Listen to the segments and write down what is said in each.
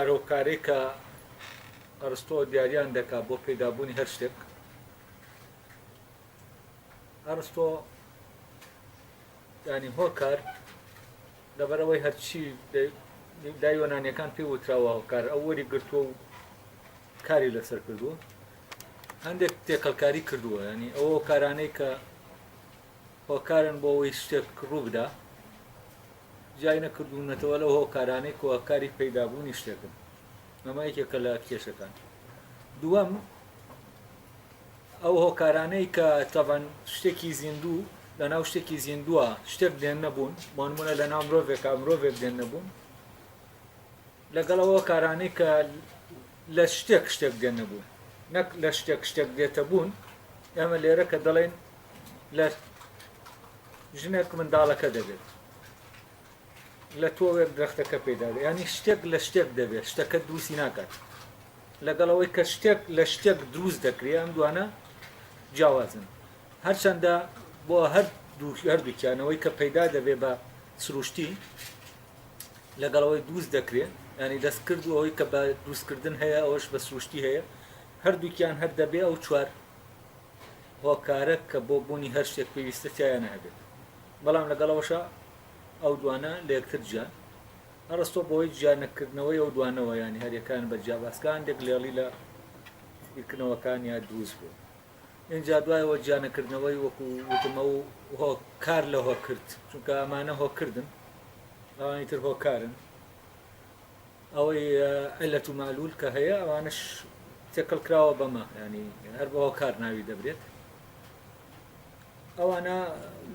چوار هۆکارەی کە ئەرستۆ دیاریان دەکا بۆ پەیدابوونی هەر شتێک، ئەرستۆ یانی هۆکار لەبەرئەوەی هەرچی لای یۆنانیەکان پێی وتراوە هۆکار ئەو وەری گرتووە و کاری لەسەر کردووە هەندێک تێکەڵکاری کردووە ینی ئەو هۆکارانەی کە هۆکارن بۆ ئەوەی شتێک ڕوو بدا جیای نەکردوونەتەوە لەو هۆکارانەی کە هۆکاری پەیدابوونی شتێکن ئەمە یەکێکە لە کێشەکان دووەم ئەو هۆکارانەی کە تەبەن شتێکی زیندوو لەناو شتێکی زیندووە شتێک دێن نەبوون بۆ نمونە لەناو مرۆڤێکا مرۆڤێک دێن نەبوون لەگەڵ ئەو هۆکارانەی کە لە شتێک شتێک دێن نەبوون نەک لە شتێک شتێک دێتە بوون ئێمە لێرە کە دەڵێن لە ژنێک منداڵەکە دەبێت لە تۆوێک درەختەکە پەیدا دەبێت ینی شتێک لە شتێک دەبێت شتەکە دروستی ناکات لەگەڵ ئەوەی کە شتێک لە شتێک دروست دەکرێت ئەم دوانە جیاوازن هەرچەندە بۆ هەر هەردووکیانەوەی کە پەیدا دەبێت بە سروشتی لەگەڵ ئەوەی دروست دەکرێت ینی دەستکرد و ئەوەی کە بە دروستکردن هەیە ئەوەش بە سروشتی هەیە هەردووکیان هەر دەبێ ئەو چوار هۆکارە کە بۆ بوونی هەر شتێک پێویستە تیایانە هەبێت بەڵام لەگەڵ ئەوەشا ئەو دوانە لە یەکتر جیان ئەڕستۆ بەهۆی جیا نەکردنەوەی ئەو دوانەوە یانی هەریەکەیان بە جیا باسکە هەندێک لێڵی لە بیرکردنەوەکانیا دروست بوو ئینجا دوایەوە جیا نەکردنەوەی وەکو وتم ئەو هۆکار لە هۆکرد چونکە ئەمانە هۆکردن ئەوانی تر هۆکارن ئەوەی علەت و معلول کە هەیە ئەوانش تێکەڵ کراوە بەمە ینی هەر بە هۆکار ناوی دەبرێت ئەوانە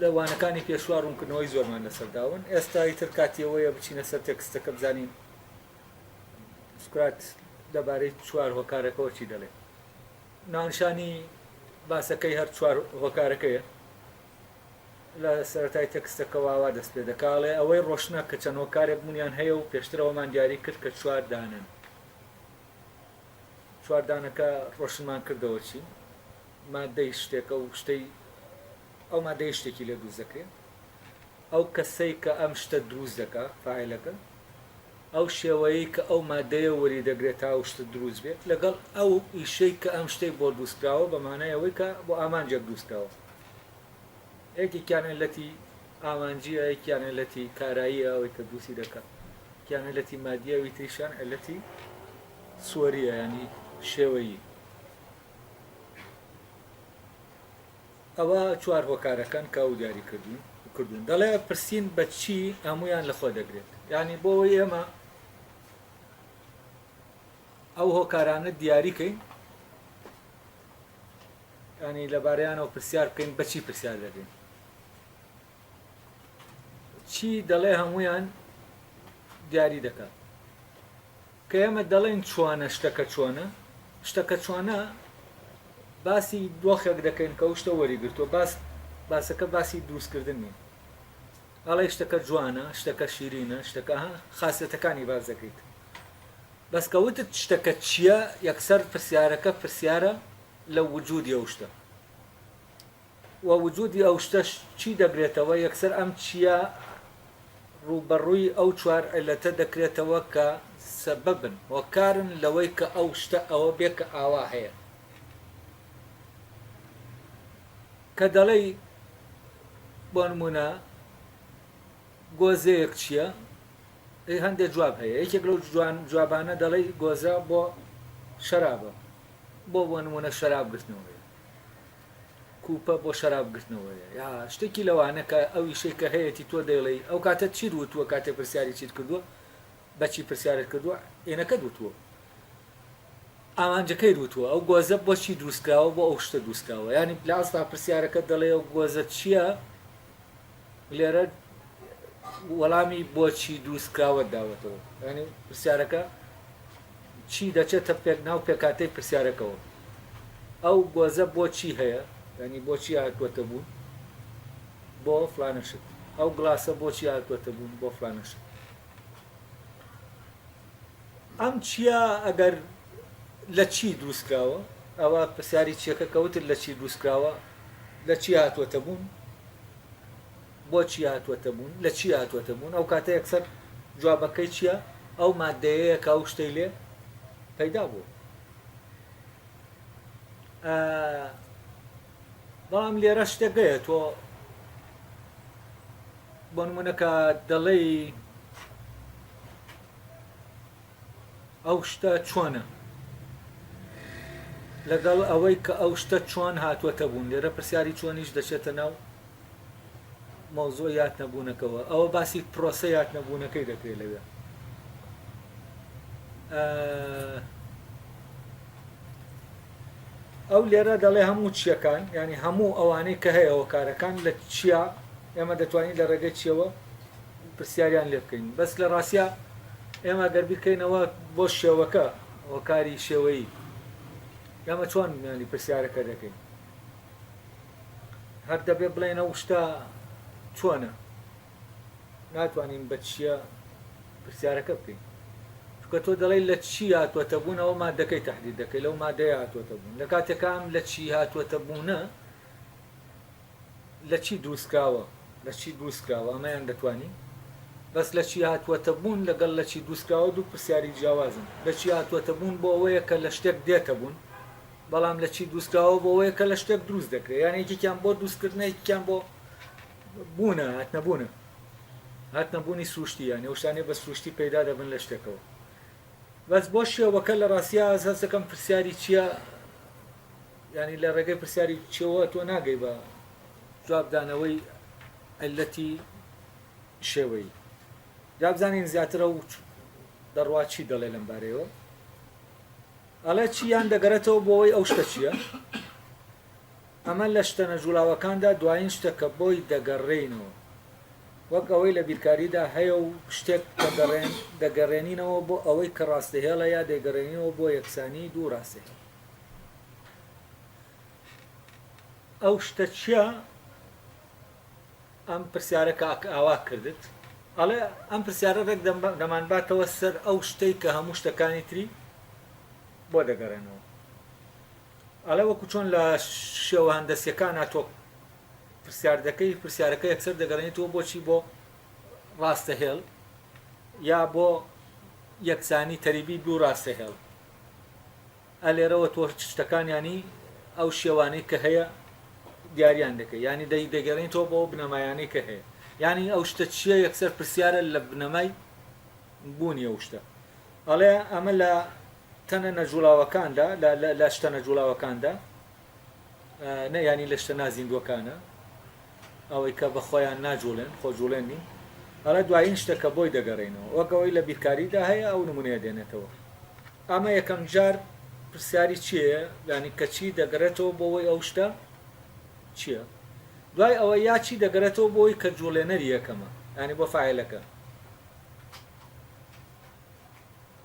لە وانەکانی پێشوە ڕوونکردنەوەی زۆرمان لەسەر داون ئێستا ئیتر کاتی ئەوەیە بچینە سەر تێکستەکە بزانین سوکرات لەبارەی چوار هۆکارەکەوە چی دەڵێ ناونشانی باسەکەی هەر چوار هۆکارەکەیە لە سەرەتای تێکستەکەوە وا دەست پێ دەکاڵێ ئەوەی ڕۆشنە کە چەند هۆکارێک بوونیان هەیە و پێشترەوەمان دیاری کرد کە چوار دانن چوار دانەکە ڕۆشنمان کردەوە چین مادەی شتێکە و شتەی ئەو مادەی شتێکی لێ دروست دەکرێت ئەو کەسەی کە ئەم شتە دروست دەکا فاعلەکە ئەو شێوەیەی کە ئەو مادەیە وەری دەگرێت تا ئەو شتە دروست بێت لەگەڵ ئەو ئیشەی کە ئەم شتەی بۆ دروستکراوە بە مانای ئەوەی کە بۆ ئامانجێک دروستکراوە یەکێکیان عیلەتی ئامانجیە یەکیان عیلەتی کاراییە ئەوەی کە دروستی دەکات یان عیلەتی مادیە ئەوی تریشیان عیلەتی سوەریە ینی شێوەیی ئەوە چوار هۆکارەکەن کە ئەو دیاری کردوون کردوون دەڵێ پرسین بە چی هەمویان لە خۆ دەگرێت ینی بۆ ئەوەی ئێمە ئەو هۆکارانە دیاری کەین ینی لەبارەیانەوە پرسیار بکەین بەچی پرسیار دەکەین چی دەڵێ هەمویان دیاری دەکات کە ئێمە دەڵێین چۆنە شتەکە چۆنە، شتەکە چۆنە باسی دۆخێک دەکەین کە ئەو شتە وەریگرتووە، باس باسەکە باسی دروستکردن نییە. ئەڵێی شتەکە جوانە، شتەکە شیرینە، شتەکە ها خاسیەتەکانی باس دەکەیت. بەس کە وتت شتەکە چییە، یەکسەر پرسیارەکە پرسیارە لە وجودی ئەو شتە. و وجودی ئەو شتەش چی دەگرێتەوە، یەکسەر ئەم چییە ڕووبەڕووی ئەو چوار عیللەتە دەکرێتەوە کە سەبەبن، هۆکارن، لەوەی کە ئەو شتە ئەوە بێ کە ئاوا هەیە. کە دەڵێی بۆ نموونە گۆزەیەک چییە؟ ئەی هەندێ جواب هەیە، یەکێک لەو جوابانە دەڵێی گۆزە بۆ شەرابە، بۆ بۆ نموونە شەراب گرتنەوەیە. کوپە بۆ شەراب گرتنەوەیە یا شتێکی لەوانە کە ئەو ئیشەی کە هەیەتی تۆ دەیڵێی ئەو کاتە چیت وتووە کاتێ پرسیاری چیت کردووە بەچی پرسیارت کردووە ئێنەکەت وتووە ئامانجەکەیت وتووە ئەو گۆزە بۆچی دروستکراوە بۆ ئەو شتە دروستکراوە یانی لە ئەسڵا پرسیارەکە دەڵێ ئەو گۆزە چییە لێرە وەڵامی بۆچی دروستکراوە داوەتەوە ینی پرسیارەکە چی دەچێتە پێک ناو پێکهاتەی پرسیارەکەوە؟ ئەو گۆزە بۆ چی هەیە؟ یانی بۆ چی هاتووەتە بوون؟ بۆ فلانە شت. ئەو گڵاسە بۆ چی هاتووەتە بوون؟ بۆ فلانە شت. ئەم چییە ئەگەر لە چی دروست کراوە؟ ئەوە پرسیاری چیەکە کە وتت لە چی دروست کراوە؟ لە چی هاتووەتە بوون؟ بۆ چی هاتووەتە بوون؟ لە چی هاتووەتە بوون؟ ئەو کاتە یەکسەر جوابەکەی چییە؟ ئەو مادەیەیە کە ئەو شتەی لێ پەیدا بووە. بەڵام لێرە شتێک هەیە تۆ بۆ نمونە کە دەڵێی ئەو شتە چۆنە لەگەڵ ئەوەی کە ئەو شتە چۆن هاتووەتە بوون لێرە پرسیاری چۆنیش دەچێتە ناو مەوزوعی هاتنەبوونەکەوە ئەوە باسی پرۆسەی هاتنەبوونەکەی دەکرێت لەوێ ئەو لێرە دەڵێ هەموو چیەکان یعنی هەموو ئەوانەی کە هەیە هۆکارەکان لە چیا ئێمە دەتوانین لە ڕێگەی چیەوە پرسیاریان لێ بکەین بەس لە ڕاستیا ئێمە گەر بیرکەینەوە بۆ شێوەکە هۆکاری شێوەیی ئێمە چۆن ینی پرسیارەکە دەکەین هەر دەبێ بڵێن ئەو شتە چۆنە ناتوانین بە چییە پرسیارەکە بکەین چونکە تۆ دەڵێی لە چی هاتووەتە بوون ئەوە مادەکەی تهدید دەکەی لەو مادەیە هاتووەتە بوون لە کاتێکا ئەم لە چی هاتووەتە بوونە لە چی دروستکراوە لە چی دروستکراوە ئەمەیان دەتوانی بەس لە چی هاتووەتە بوون لەگەڵ لە چی دروستکراوە دوو پرسیاری جیاوازن لە چی هاتووەتە بوون بۆ ئەوەیە کە لە شتێک دێتە بوون بەڵام لە چی دروستکراوە بۆ ئەوەیە کە لە شتێک دروست دەکرێت یان یەکێکیان بۆ دروستکردنە یەکێکیان بۆ بوونە هاتنە بوونە هاتنە بوونی سروشتی یانی ئەو شتانەی بە سروشتی پەیدا دەبن لە شتێکەوە بەس بۆ شێوەکە لە ڕاستیا ئەز هەست دەکەم پرسیاری چییە ینی لە ڕێگەی پرسیاری چیەوە تۆ ناگەی بە جوابدانەوەی علەتی شێوەیی جا بزانین زیاتر ئەو دەڕوا چی دەڵێ لەم بارەیەوە ئەڵێ چی یان دەگەڕێتەوە بۆ ئەوەی ئەو شتە چییە ئەمە لە شتە نەجوڵاوەکاندا دوایین شتە کە بۆی دەگەڕێینەوە. وەک ئەوەی لە بیرکاریدا هەیە و شتێک دەگەڕێنینەوە بۆ ئەوەی کە ڕاستەهێڵە یا دەیگەڕێنینەوە بۆ یەکسانیی دوو ڕاستەهێڵ. ئەو شتە چییە؟ ئەم پرسیارە کە ئاوا کردت، ئەڵێ ئەم پرسیارە ڕێک دەمانباتەوە سەر ئەو شتەی کە هەموو شتەکانی تری بۆ دەگەڕێنەوە. ئەڵێ وەکو چۆن لە شێوە هەندەسیەکانا تۆ پرسیار دەکەی پرسیارەکە یەکسەر دەگەڕێنیتەوە بۆچی بۆ ڕاستە هێڵ یا بۆ یەکسانی تەریبی دوو ڕاستە هێڵ ئەلێرەوە تۆ شتەکان ینی ئەو شێوانەی کە هەیە دیاریان دەکەی ینی دەی دەگەڕێنیتەوە بۆ بنەمایانەی کە هەیە ینی ئەو شتە چییە یەکسەر پرسیارە لە بنەمای بوونی ئەو شتە ئەڵێ ئەمە لە تەنە نەجوڵاوەکاندا، لە شتە نەجوڵاوەکاندا، نە یانی لە شتە نازیندووەکانە، ئەوەی کە بە خۆیان ناجوڵێن، خۆجوڵێن نین، ئەڵێ دوایین شتە کە بۆی دەگەڕێینەوە، وەک ئەوەی لە بیرکاریدا هەیە ئەو نموونەیە دێنێتەوە. ئەمە یەکەم جار پرسیاری چییە، یانی کە چی دەگەڕێتەوە بۆ ئەوەی ئەو شتە چییە؟ دوای ئەوە یا چی دەگەڕێتەوە بۆ ئەوەی کە جوڵێنەری یەکەمە، یانی بۆ فاعلەکە.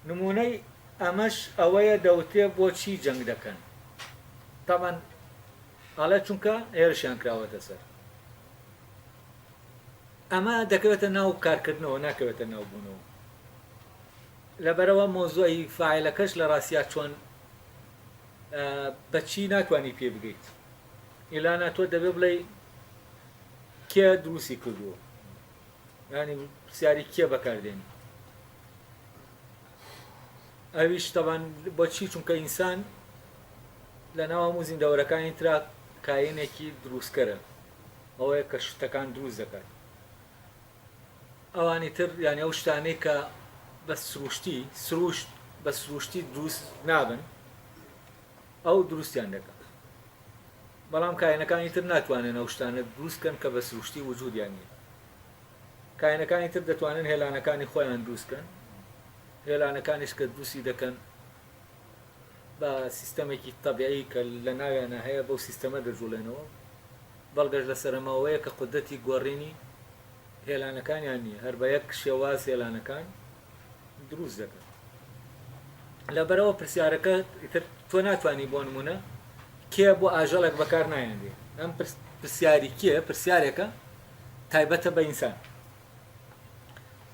نموونەی ئەمەش ئەوەیە دەوترێ بۆچی جەنگ دەکەن؟ تەبعەن ئەڵێ چونکە هێرشیان کراوەتە سەر. ئەمە دەکەوێتە ناو کارکردنەوە ناکەوێتە ناو بوونەوە. لەبەرئەوە مەوزوعی فاعلەکەش لە ڕاستیا چۆن بەچی ناتوانی پێ بگەیت. ئیلانا تۆ دەبێ بڵێی کێ دروستی کردووە؟ یانی پرسیاری کێ بەکاردێنی ئەویش تەبان بۆچی چونکە ئینسان لە ناو هەموو زیندەوەرەکانی ترا کاینێکی دروستکەرە ئەوەیە کە شتەکان دروست دەکات ئەوانی تر یانی ئەو شتانەی کە بە سروشتی سروشت بە سروشتی دروست نابن ئەو دروستیان دەکات بەڵام کاینەکانی تر ناتوانن ئەو شتانە دروست کەن کە بە سروشتی وجودیان نییە. کاینەکانی تر دەتوانن هێلانەکانی خۆیان دروست کەن، هێلانەکانیش کە دروستی دەکەن بە سیستەمێکی تەبیعی کە لە ناویانە هەیە بەو سیستەمە دەجوڵێنەوە. بەڵگەش لەسەر ئەمە ئەوەیە کە قودرەتی گۆڕینی هێلانەکانیان نییە، هەر بە یەک شێواز هێلانەکان دروست دەکەن. لەبەرئەوە پرسیارەکە ئیتر تۆ ناتوانی بۆ نمونە کێ بۆ ئاژەڵێک بەکار نایەنرێ ئەم پرسیاری کێ پرسیارێکە تایبەتە بە ئینسان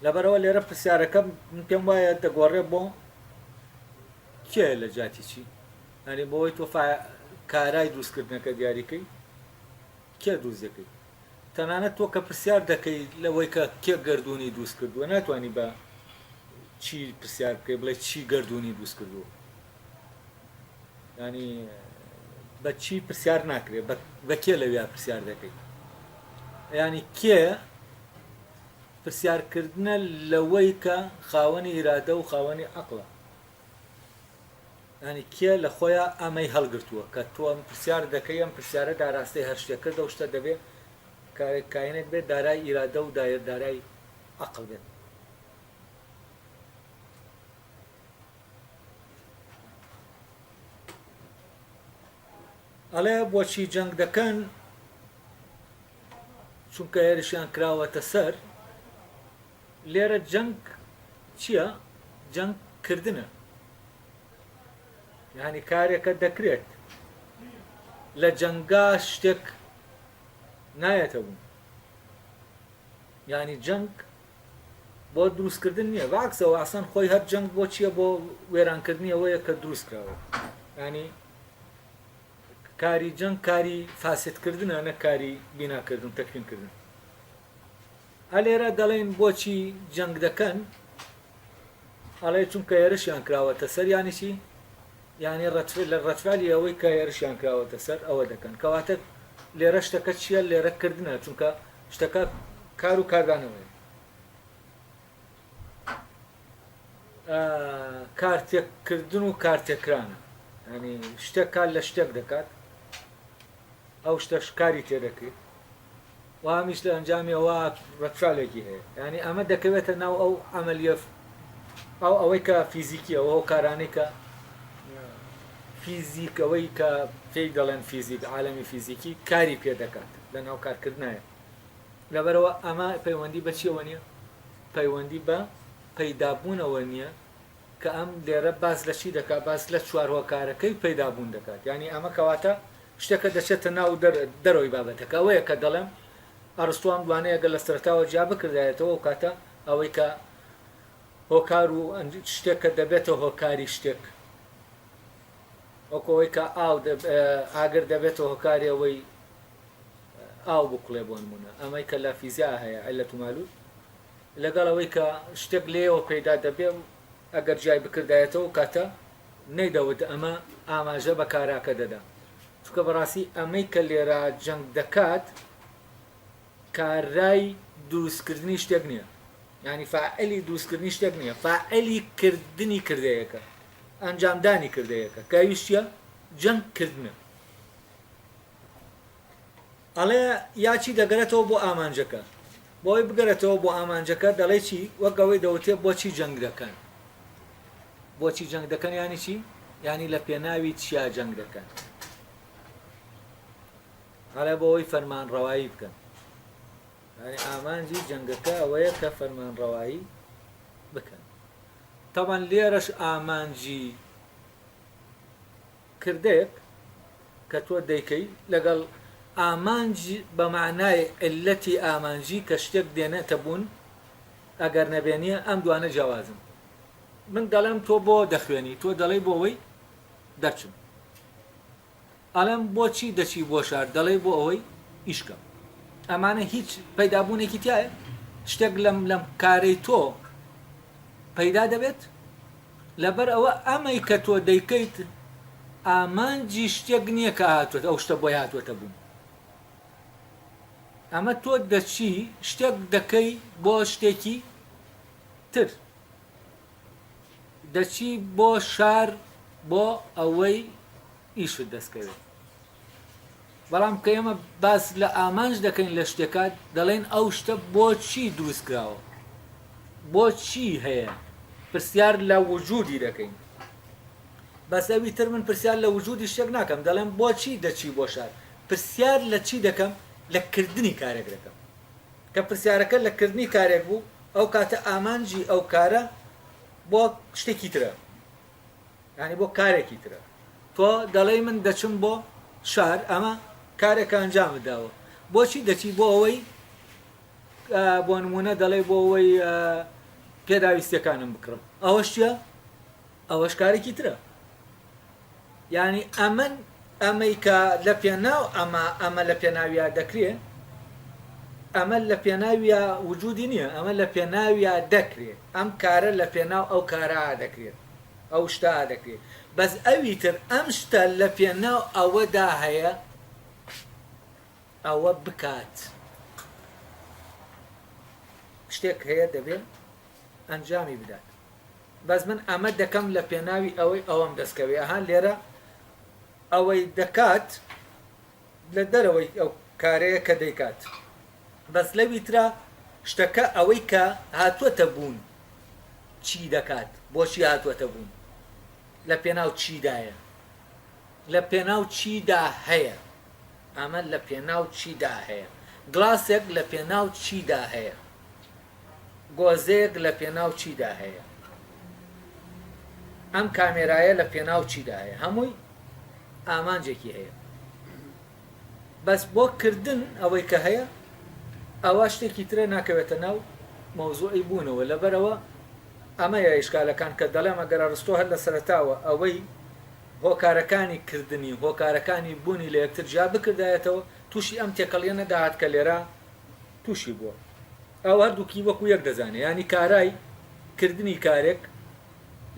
لەبەرەوە لێرە پرسیارەکە من پێم وایە دەگۆڕێ بۆ کێ لە جیاتی چی یعنی بۆی تۆ کارای دروستکردنەکە دیاریکەی کێ دروست دەکەی تەنانەت تۆ کە پرسیار دەکەی لەوەی کە کێ گەردوونی دروست کردووە ناتوانی بە. چی پرسیار بکەی بڵێ چی گەردوونی دروست کردووە ینی بە چی پرسیار ناکرێت بە کێ لەویا پرسیار دەکەیت ینی کێ پرسیارکردنە لەوەی کە خاوەنی ئیرادە و خاوەنی عەقڵە. یانی کێ لە خۆیا ئەمەی هەڵگرتووە کە تۆ ئەم پرسیار دەکەی ئەم پرسیارە داراستەی هەر شتێک کرد ئەو شتە دەبێ کاینێک بێت دارای ئیرادە و دارای عەقڵ بێت. ئەڵێ بۆچی جەنگ دەکەن؟ چونکە هێرشیان کراوەتە سەر، لێرە جەنگ چییە؟ جەنگ کردنە یعنی کارێکە دەکرێت لە جەنگا شتێک نایەتە بوون یعنی جەنگ بۆ دروستکردن نییە باکسەوە ئاسان خۆی هەر جەنگ بۆ چییە بۆ وێرانکردنی ئەوەیە کە دروست کراوە ینی کاری جەنگ کاری فاسد کردنە نەک کاری بینا کردن تەکوین کردن. ئە لێرە دەڵێن بۆچی جەنگ دەکەن ئەڵێ چونکە هێرشیان کراوەتە سەر یانی چی یانی لە ڕەتفالی ئەوەی کە هێرشیان کراوەتە سەر ئەوە دەکەن کەواتە لێرە شتەکە چییە لێرە کردنە چونکە شتەکە کار و کاردانەوەیە کارتێکردن و کارتێکرانە ینی شتێک کار لە شتێک دەکات ئەو شتەش کاری تێدەکرێت و هەمیش لە ئەنجامی ئەوە ڕەتفالێکی هەیە ینی ئەمە دەکەوێتە ناو ئەو عملیە ئەو ئەوەی کە فیزیکی ئەو هۆکارانەی کە فیزیک ئەوەی کە پێی دەڵێن فیزیک عالمی فیزیکی کاری پێ دەکات لە ناو کارکردنایە لەبەرئەوە ئەمە پەیوەندی بە چیەوە نیە؟ پەیوەندی بە پەیدابوونەوە نیە کە ئەم لێرە باس لە چی دەکات؟ باس لە چوار هۆکارەکەی پەیدابوون دەکات یانی ئەمە کەواتە شتێکە دەچێتە ناو دەرەوەی بابەتەکە ئەوەیە کە دەڵێم ئەڕستۆ ئەم دوانەیە گەر لە سەرەتاوە جیا بکردایەتەوە ئەو کاتە ئەوەی کە هۆکار و شتێک کە دەبێتە هۆکاری شتێک وەکو ئەوەی کە ئاو ئاگر دەبێتە هۆکاری ئەوەی ئاو بکوڵێ بۆ نمونە ئەمەی کە لە فیزیا هەیە علت و معلول لەگەڵ ئەوەی کە شتێک لێیەوە پەیدا دەبێ ئەگەر جیای بکردایەتەوە کاتە نەیدەوت ئەمە ئاماژە بە کاراکە دەدا چونکە بەڕاستی ئەمەی کە لێرە جەنگ دەکات کارای دروستکردنی شتێک نییە یعنی فاعلی دروستکردنی شتێک نییە فاعلی کردنی کردەیەکە ئەنجامدانی کردەیەکە کە ئەویش چییە جەنگ کردنە ئەڵێ یا چی دەگەرێتەوە بۆ ئامانجەکە بۆی بگەرێتەوە بۆ ئامانجەکە دەڵێ چی وەک ئەوەی دەوتێ بۆچی جەنگ دەکەن بۆچی جەنگ دەکەن ینی چی ینی لە پێناوی چیا جەنگ دەکەن ئەڵێ بۆ ئەوەی فەرمانڕەوایی بکەن یعنی ئامانجی جەنگەکە ئەوەیە کە فەرمانڕەوایی بکەن تەبەن لێرەش ئامانجی کردەیەک کە تۆ دەیکەی لەگەڵ ئامانج بە مەعنای عیللەتی ئامانجی کە شتێک دێنێتە بوون ئەگەر نەبێ نییە ئەم دوانە جیاوازن من دەڵێم تۆ بۆ دەخوێنی تۆ دەڵێی بۆ ئەوەی دەرچم ئەڵێم بۆچی دەچی بۆ شار دەڵێی بۆ ئەوەی ئیش کەم ئەمانە هیچ پەیدابوونێکی تایە شتێک لەم لەم کارەی تۆ پەیدا دەبێت لەبەر ئەوە ئەمەی کە تۆ دەیکەیت ئامانجی شتێک نییە کە هاتووەت ئەو شتە بۆی هاتووەتە بوون ئەمە تۆ دەچی شتێک دەکەی بۆ شتێکی تر دەچی بۆ شار بۆ ئەوەی ئیشت دەستکەوێت بەڵام کە ئێمە باس لە ئامانج دەکەین لە شتێکا دەڵێن ئەو شتە بۆچی دروست کراوە بۆچی هەیە پرسیار لە وجودی دەکەین بەس ئەوی تر من پرسیار لە وجودی شتێک ناکەم دەڵێم بۆچی دەچی بۆ شار پرسیار لە چی دەکەم لە کردنی کارێک دەکەم کە پرسیارەکە لە کردنی کارێک بوو ئەو کاتە ئامانجی ئەو کارە بۆ شتێکی ترە یانی بۆ کارێکی ترە تۆ دەڵێی من دەچم بۆ شار ئەمە کارێکە ئەنجامت داوە بۆچی دەچی بۆ ئەوەی بۆ نمونە دەڵێ بۆ ئەوەی پێداویستیەکانم بکڕم ئەوەش چیە ئەوەش کارێکی ترە یعنی ئەمن ئەمەی کە لە پێناو ئەمە ئەمە لە پێناویا دەکرێ. ئەمە لە پێناویا وجودی نییە، ئەمە لە پێناویا دەکرێ، ئەم کارە لە پێناو ئەو کارە دەکرێت، ئەو شتە دەکرێت، بەس ئەوی تر ئەم شتە لە پێناو ئەوەدا هەیە ئەوە بکات. شتێک هەیە دەبێ ئەنجامی بدات. بەس من ئەمە دەکەم لە پێناوی ئەوەی ئەوەم دەستکەوێ، ئەها لێرە ئەوەی دەکات لە دەرەوەی ئەو کارەیە کە دەیکات بەس لەوی ترا شتەکە ئەوەی کە هاتووەتە بوون چی دەکات بۆچی هاتووەتە بوون لە پێناو چیدایە لە پێناو چیدا هەیە ئەمە لە پێناو چیدا هەیە گڵاسێک لە پێناو چیدا هەیە گۆزەیەک لە پێناو چیدا هەیە ئەم کامێرایە لە پێناو چیدا هەیە هەمووی ئامانجێکی هەیە بەس بۆ کردن ئەوەی کە هەیە ئەوە شتێکی ترە ناکەوێتە ناو مەوزوعی بوونەوە لەبەرەوە ئەمەیە ئیشکالەکان کە دەڵێم ئەگەر ئەرستۆ هەر لە سەرەتاوە ئەوەی هۆکارەکانی کردنی هۆکارەکانی بوونی لە یەکتر جیا بکردایەتەوە تووشی ئەم تێکەڵیە نەداهات کە لێرە تووشی بووە ئەو هەردووکی وەکو یەک دەزانێ یانی کارای کردنی کارێک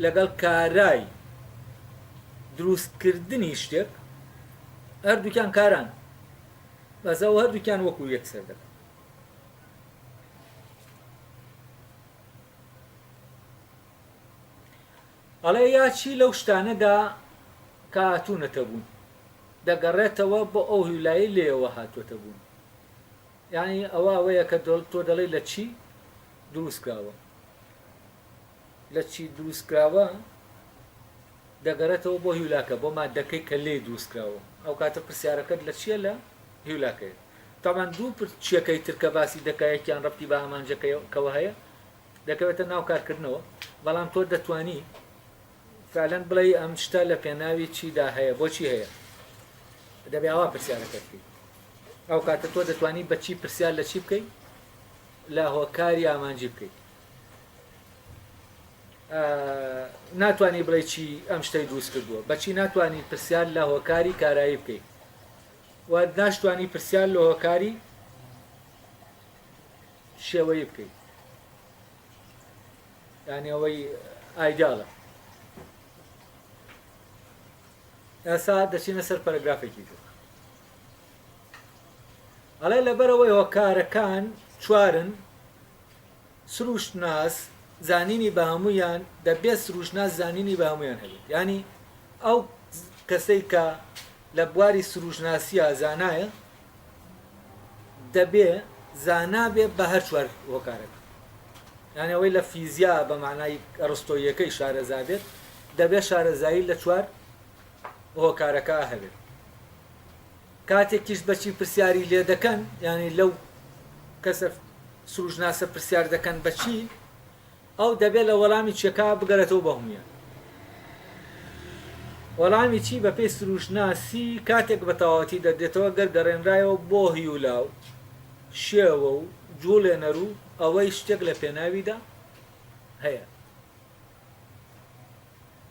لەگەڵ کارای دروستکردنی شتێک هەردووکیان کاران بەس ئەو هەردووکیان وەکو یەک سەر دەکەن. ئەڵێ یا چی لەو شتانەدا کە هاتوونەتە بوون دەگەڕێتەوە بۆ ئەو هیولایی لێیەوە هاتووەتە بوون یانی ئەوە ئەوەیە کە تۆ دەڵێی لە چی دروست کراوە لە چی دروست کراوە دەگەڕێتەوە بۆ هیولاکە بۆ مادەکەی کە لێی دروست کراوە ئەو کاتە پرسیارەکەت لە چییە لە هیولاکەیە تاوان دوو چیەکەی تر کە باسی دەکا یەکیان ڕەبتی بە ئامانجەکەیەوە هەیە دەکەوێتە ناو کارکردنەوە بەڵام تۆ دەتوانی فعلەن بڵێی ئەم شتە لە پێناوی چیدا هەیە بۆچی هەیە دەبێ ئاوا پرسیارەکە بکەیت ئەو کاتە تۆ دەتوانی بە چی پرسیار لە چی بکەیت لە هۆکاری ئامانجی بکەیت ناتوانی بڵێ چی ئەم شتەی دروست کردووە بەچی ناتوانی پرسیار لە هۆکاری کارایی بکەیت و ناشتوانی پرسیار لە هۆکاری شێوەیی بکەیت یانی ئەوەی ئایدیاڵە. ئێستا دەچینە سەر پەرەگرافێکی تر. ئەڵێ لەبەرئەوەی هۆکارەکان چوارن، سروشتناس زانینی بە هەموویان دەبێت سروشتناس زانینی بە هەموویان هەبێت. یانی ئەو کەسەی کە لە بواری سروشتناسییا زانایە دەبێ زانا بێ بە هەر چوار هۆکارەکە. یانی ئەوەی لە فیزیا بە مانای ئەڕستۆییەکەی شارەزا بێت، دەبێ شارەزایی لە چوار هۆکارەکە هەبێت. کاتێکیش بە چی پرسیاری لێ دەکەن، یانی لەو کەسە سروشتناسە پرسیار دەکەن بە چی، ئەو دەبێت لە وەڵامی چیەکە بگەرێتەوە بۆ هەموویان. وەڵامی چی بەپێی سروشتناسی کاتێک بە تەواوەتی دەردێتەوە گەر گەڕێنرایەوە بۆ هیولا و شێوە و جوڵێنەر و ئەوەی شتێک لە پێناویدا هەیە.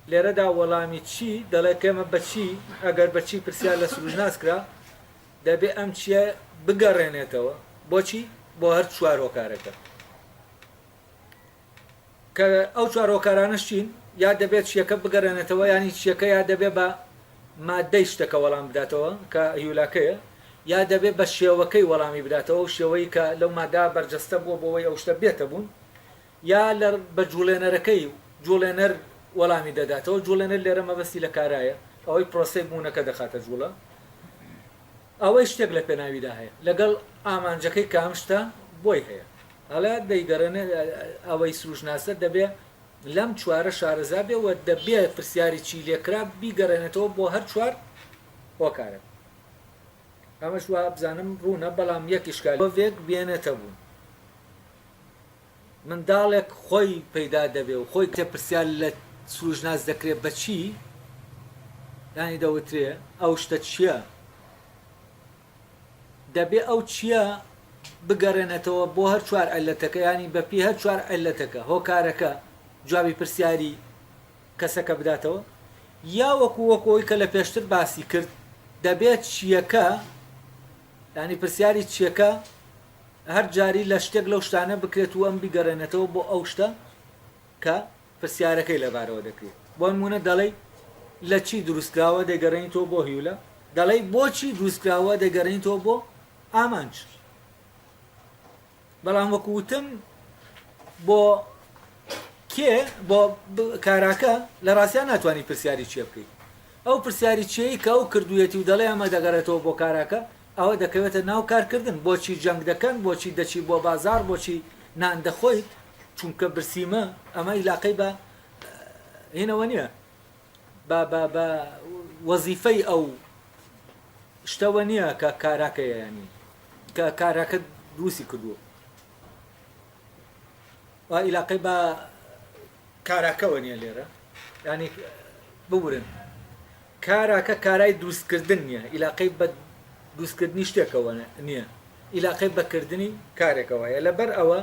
لێرەدا وەڵامی چی دەڵێ کێمە بە چی ئەگەر بە چی پرسیار لە سروشتناس کرا دەبێ ئەم چیە بگەڕێنێتەوە بۆچی بۆ هەر چوار هۆکارەکە. کە ئەو چوار هۆکارانەش چین؟ یا دەبێت چییەکە بگەڕێنێتەوە یانی چییەکە یا دەبێت بە ماددەی شتەکە وەڵام بداتەوە کە هیولاکەیە یا دەبێت بە شێوەکەی وەڵامی بداتەوە و شێوەی کە لەو مادە بەرجەستە بووە بۆ ئەوەی ئەو شتە بێتە بوون یا لە بە جوڵێنەرەکەی جوڵێنەر وەڵامی دەداتەوە جوڵێنەر لێرە مەبەستی لە کارایە ئەوەی پرۆسەی بوونەکە دەخاتە جوڵە ئەوەی شتێک لە پێناویدا هەیە لەگەڵ ئامانجەکەی کە ئەم شتە بۆی هەیە ئەڵێ دەیگەڕێنێ ئەوەی سروشتناسە دەبێ لەم چوارە شارەزا بێ و دەبێ پرسیاری چی لێکرا بیگەڕێنێتەوە بۆ هەر چوار هۆکارە. ئەمەش وا بزانم ڕوونە بەڵام یەک ئیشکال مرۆڤێک بێنێتە بوون منداڵێک خۆی پەیدا دەبێ و خۆی پرسیار لە سروشتناس دەکرێ بە چی یانی دەوترێ ئەو شتە چییە؟ دەبێ ئەو چییە بگەڕێنێتەوە بۆ هەر چوار عیللەتەکە یانی بە پێی هەر چوار عیللەتەکە، هۆکارەکە، جوابی پرسیاری کەسەکە بداتەوە یا وەکو وەکو ئەوی کە لە پێشتر باسی کرد دەبێ چییەکە یانی پرسیاری چییەکە. هەر جاری لە شتێک لەو شتانە بکرێت و ئەم بیگەڕێنێتەوە بۆ ئەو شتە کە پرسیارەکەی لەبارەوە دەکرێت. بۆ نموونە دەڵێی لە چی دروستکراوە دەیگەڕێنیتەوە بۆ هیولە، دەڵێی بۆچی دروستکراوە دەیگەڕێنیتەوە بۆ ئامانج. بەڵام وەکو وتم بۆ کێ بۆ کاراکە لە ڕاستیا ناتوانانی پرسیاری چێ بکەیت. ئەو پرسیاری چێی کە ئەو کردوویەتی و دەڵێ ئەمە دەگەڕێتەوە بۆ کاراکە، ئەوە دەکەوێتە ناو کارکردن، بۆچی جەنگ دەکەن، بۆچی دەچی بۆ بازاڕ، بۆچی نان دەخۆیت، چونکە برسیمە، ئەمە ئیلاقەی بە هینەوە نییە، بە بە بە وەزیفەی ئەو شتەوە نییە کە کاراکەیە ینی کە کاراکە دروستی کردووە و ئیلاقەی بە کاراکەوە نییە لێرە ینی ببورن کاراکە کارای دروستکردن نییە ئیلاقەی بە دروستکردنی شتێکەوە نییە ئیلاقەی بە کردنی کارێکەوە هەیە لەبەر ئەوە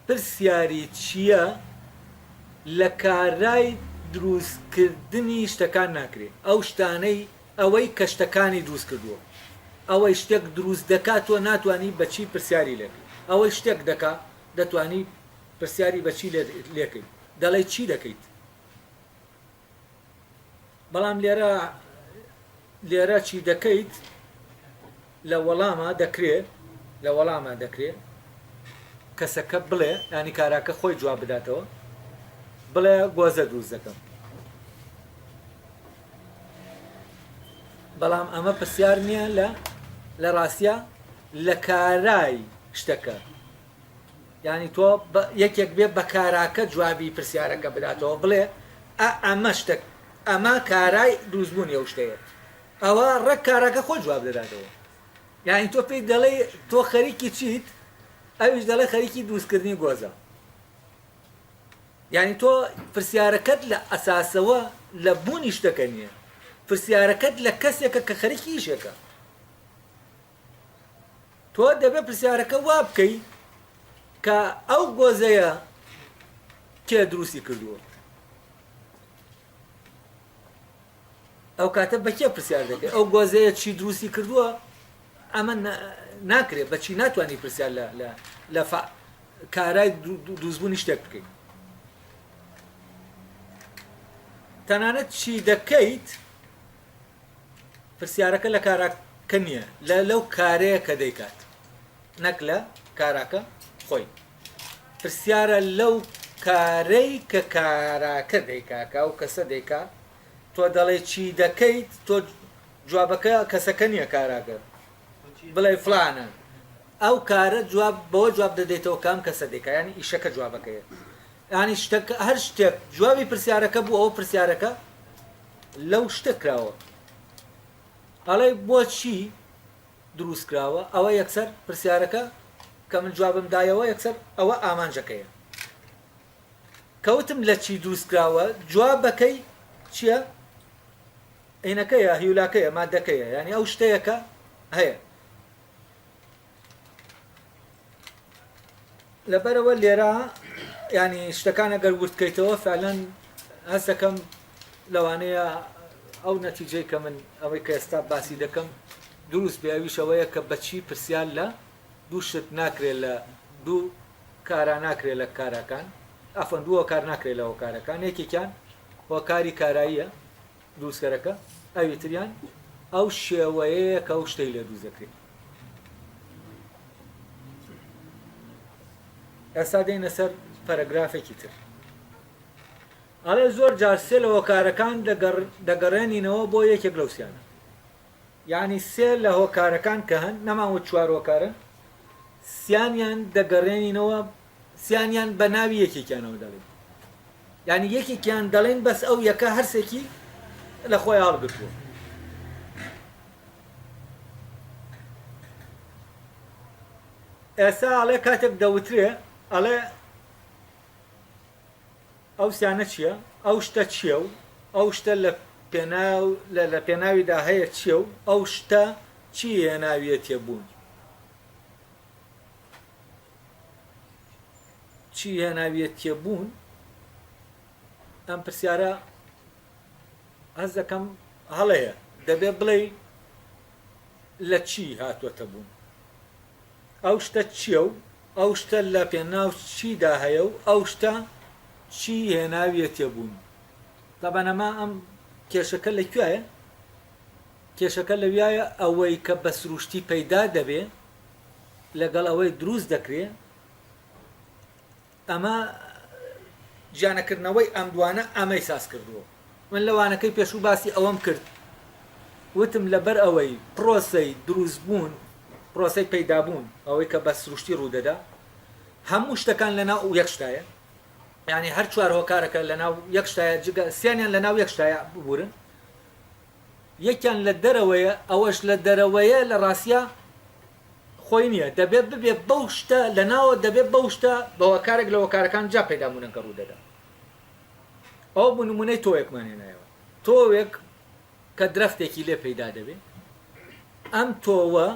پرسیاری چییە لە کارای دروستکردنی شتەکان ناکرێ ئەو شتانەی ئەوەی کە شتەکانی دروست کردووە ئەوەی شتێک دروست دەکا تۆ ناتوانی بە چی پرسیاری لێکەی ئەوەی شتێک دەکا دەتوانی پرسیاری بە چی لێکەی دەڵێی چی دەکەیت بەڵام لێرە لێرە چی دەکەیت لە وەڵاما دەکرێ لە وەڵاما دەکرێ کەسەکە بڵێ ینی کاراکە خۆی جواب بداتەوە بڵێ گۆزە دروست دەکەم بەڵام ئەمە پرسیار نییە لە لە ڕاستە لە کارای شتەکە یانی تۆ یەکێک بێ بە کاراکە جوابی پرسیارەکە بداتەوە بڵێ ئە ئەمە شتە ئەمە کارای دروستبوونی ئەو شتەیە ئەوە ڕێک کاراکە خۆی جواب دەداتەوە یانی تۆ پێی دەڵێ تۆ خەریکی چیت ئەویش دەڵێ خەریکی دروستکردنی گۆزە یانی تۆ پرسیارەکەت لە ئەساسەوە لە بوونی شتەکە نییە پرسیارەکەت لە کەسێکە کە خەریکی ئیشێکە تۆ دەبێ پرسیارەکە وا بکەی کە ئەو گۆزەیە کێ دروستی کردووە ئەو کاتە بە کێ پرسیار دەکەی ئەو گۆزەیە چی دروستی کردووە ئەمە ناکرێت بەچی ناتوانانی پرسیار لە لە لە کارای دروستبوونی شتێک بکەیت تەنانەت چی دەکەیت پرسیارەکە لە کاراکە نییە، لە لەو کارەیە کە دەیکات نەک لە کاراکە خۆی. پرسیارە لەو کارەی کە کاراکە دەیکا، کە ئەو کەسە دەیکا. تۆ دەڵێی چی دەکەیت، تۆ جوابەکە کەسەکە نییە کاراکە بڵێ فڵانە. ئەو کارە جواب بەوە جواب دەدەیتەوە کە ئەم کەسە دەیکا، یانی ئیشەکە جوابەکەیە. یانی شتەکە هەر شتێک جوابی پرسیارەکە بوو ئەوە پرسیارەکە لەو شتە کراوە ئەڵێ بۆچی دروست کراوە ئەوە یەکسەر پرسیارەکە کە من جوابم دایەوە یەکسەر ئەوە ئامانجەکەیە کەوتم لە چی دروست کراوە جوابەکەی چییە عینەکەیە هیولاکەیە مادەکەیە یعنی ئەو شتەیەکە هەیە لەبەرئەوە لێرە یانی شتەکان ئەگەر وردکەیتەوە فعلەن هەست دەکەم لەوانەیە ئەو نەتیجەی کە من ئەوەی کە ئێستا باسی دەکەم دروست بێ ئەویش ئەوەیە کە بەچی پرسیار لە دوو شت ناکرێت لە دوو کارا ناکرێت لە کاراکان ئەفەن دوو هۆکار ناکرێت لە هۆکارەکان یەکێکیان هۆکاری کاراییە دروستکەرەکە ئەوی تریان ئەو شێوەیەیە کە ئەو شتەی لێ دروست دەکرێت ئێستا دێینە سەر پەرەگرافێکی تر ئەڵێ زۆر جار سێ لە هۆکارەکان دەگەڕێنینەوە بۆ یەکێک لەو سیانە یعنی سێ لە هۆکارەکان کە هەن نەمان وت چوار هۆکارن سیانیان دەگەڕێنینەوە سیانیان بە ناوی یەکێکیانەوە دەڵێن یعنی یەکێکیان دەڵێن بەس ئەو یەکە هەرسێکی لە خۆی هەڵگرتووە ئێستا ئەڵێ کاتێک دەوترێ ئەڵێ ئەو سیانە چییە ئەو شتە چییە و ئەو شتە لە پێناو لە پێناویدا هەیە چییە و ئەو شتە چی هێناویەتیە بوون چی هێناویەتیە بوون ئەم پرسیارە هەست دەکەم هەڵەیە دەبێ بڵێی لە چی هاتووەتە بوون. ئەو شتە چییە و ئەو شتە لە پێناو چیدا هەیە و ئەو شتە چی هێناویەتیە بوون. تەبعەن ئەمە ئەم کێشەکە لە کوێیە؟ کێشەکە لەویایە ئەوەی کە بە سروشتی پەیدا دەبێ لەگەڵ ئەوەی دروست دەکرێ ئەمە جیانەکردنەوەی ئەم دوانە ئەمەی ساز کردووە. من لە وانەکەی پێشوو باسی ئەوەم کرد وتم لەبەر ئەوەی پرۆسەی دروستبوون، پرۆسەی پەیدابوون، ئەوەی کە بە سروشتی ڕوودەدا، هەموو شتەکان لەناو یەک شتایە، یانی هەر چوار هۆکارەکە لەناو یەک شتایە، جگە سیانیان لەناو یەک شتایە، ببورن، یەکیان لە دەرەوەیە، ئەوەش لە دەرەوەیە لە ڕاستیا خۆی نییە، دەبێت ببێ بەو شتە لە ناوە، دەبێت بەو شتە بە هۆکارێک لە هۆکارەکان جا پەیدابوونەکە ڕوودەدا. ئەوە بوو نموونەی تۆوێکمان هێنایەوە، تۆوێک کە درەختێکی لێ پەیدا دەبێ، ئەم تۆوە